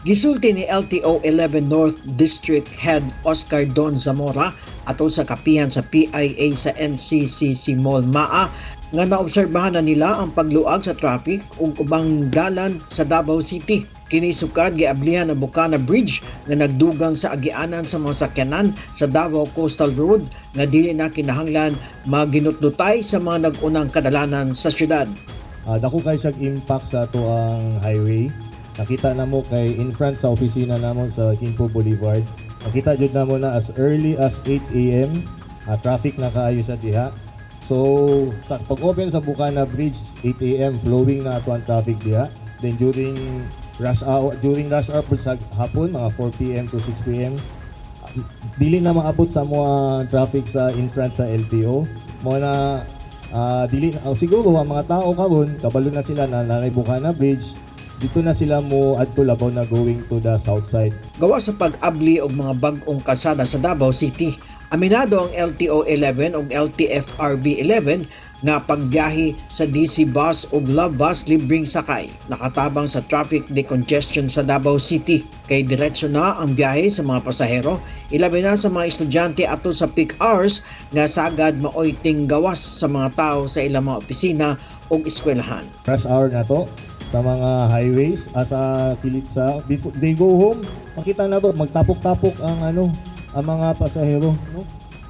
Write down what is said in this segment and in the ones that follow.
Gisulti ni LTO 11 North District Head Oscar Don Zamora atol sa kapihan sa PIA sa NCCC Mall Maa nga naobserbahan na nila ang pagluag sa traffic ug ubang dalan sa Davao City. Kini sukad giablihan ang Bukana Bridge nga nagdugang sa agianan sa mga sakyanan sa Davao Coastal Road nga dili na kinahanglan maginutnutay sa mga nag-unang kadalanan sa syudad. Dako kay siyang impact sa atoang highway. Nakita namo kay in front sa opisina namo sa Quimpo Boulevard. Nakita jud namo na as early as 8 a.m. Traffic na kaayo sa diha. So sa pag-open sa Bukana Bridge, 8 a.m., flowing na ato ang traffic diha. Then during rush hour pud sa hapon, mga 4 p.m. to 6 p.m., dili na maabot sa mga traffic sa in front sa LTO. Mao na dili oh, siguro ang mga tao karon kabalo na sila na naay Bukana Bridge, dito na sila mo adto labaw na going to the south side. Gawa sa pag-abli og mga bag-ong kalsada sa Davao City, aminado ang LTO 11 ug LTFRB 11 nga pagbiyahe sa DC Bus ug Love Bus libreng sakay nakatabang sa traffic decongestion sa Davao City kay diretso na ang biyahe sa mga pasahero, ilabi na sa mga estudyante atol sa peak hours nga sagad maoy gawas sa mga tao sa ilang mga opisina ug eskwelahan. Rush hour na to sa mga highways asa kilit sa before they go home, makita na to magtapok-tapok ang ano, ang mga pasahero, no?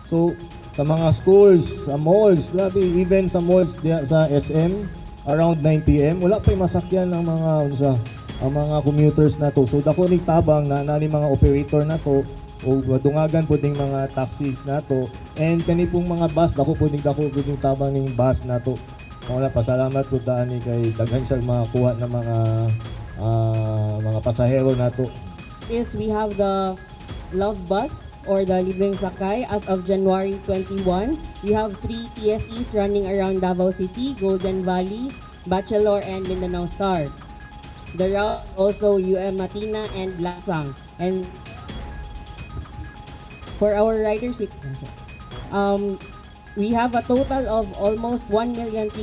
So sa mga schools, sa malls, labi even sa malls diya sa SM, around 9 p.m., wala pa masakyan ang mga unsa, ang mga commuters na to. So dako ni tabang na nani mga operator na to o dungagan pud ning mga taxis na to and kani pong mga bus, dako pud ning tabang ning bus na to. Wala, pasalamat po daan ni kay daghan siya makakuha ng mga pasahero nato. Is we have the Love Bus or the Libreng Sakay as of January 21. We have three TSEs running around Davao City, Golden Valley, Bachelor, and Mindanao Star. The route also UM Matina and Lasang. And for our ridership, we have a total of almost 1,389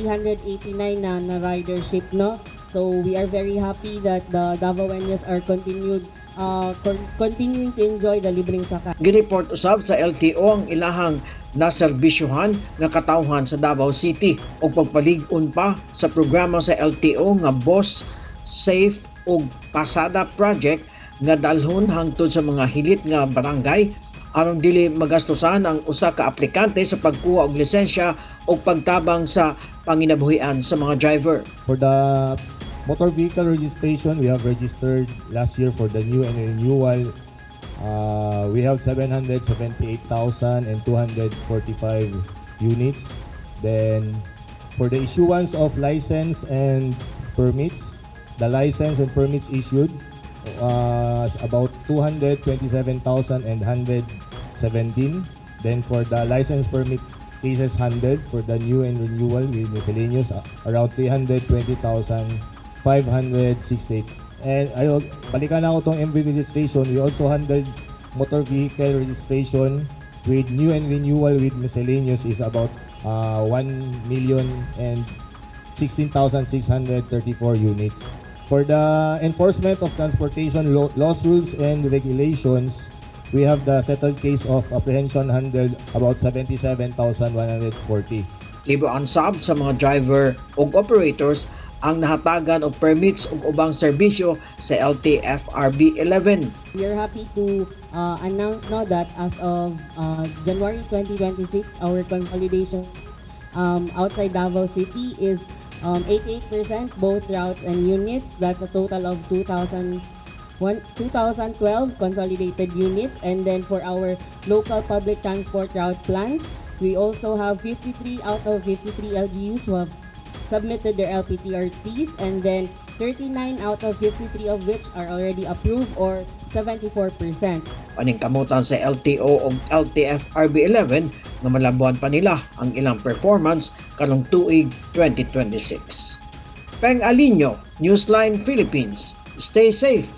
na ridership, no? So we are very happy that the Davaoeños are continuing to enjoy the libreng sakay. Gireport usab sa LTO ang ilahang naserbisyuhan nga katawhan sa Davao City ug pagpalig-on pa sa programa sa LTO nga Boss Safe ug Pasada Project nga dalhon hangtod sa mga hilit nga barangay aron dili magastusan ang usa ka aplikante sa pagkuha og lisensya ug pagtabang sa panginabuhian sa mga driver. For the motor vehicle registration, we have registered last year for the new and renewal. We have 778,245 units. Then, for the issuance of license and permits, the license and permits issued is about 227,117. Then for the license permit cases handled for the new and renewal with miscellaneous, around 320,568. And ayo, balikan na ako tong MV registration. We also handled motor vehicle registration with new and renewal with miscellaneous is about 1 million and 16,634 units. For the enforcement of transportation laws, rules, and regulations, we have the settled case of apprehension handled about 77,140. Libre sab sa mga driver ug operators ang nahatagan og permits ug ubang serbisyo sa LTFRB 11. We are happy to announce now that as of January 2026, our consolidation outside Davao City is 88% both routes and units. That's a total of 2012 consolidated units. And then for our local public transport route plans, we also have 53 out of 53 LGUs who have submitted their LPTRPs and then 39 out of 53 of which are already approved or 74%. Paningkamutan sa LTO ug LTFRB 11 nga malabuan pa nila ang ilang performance karong tuig 2026. Peng Alinio, Newsline Philippines. Stay safe.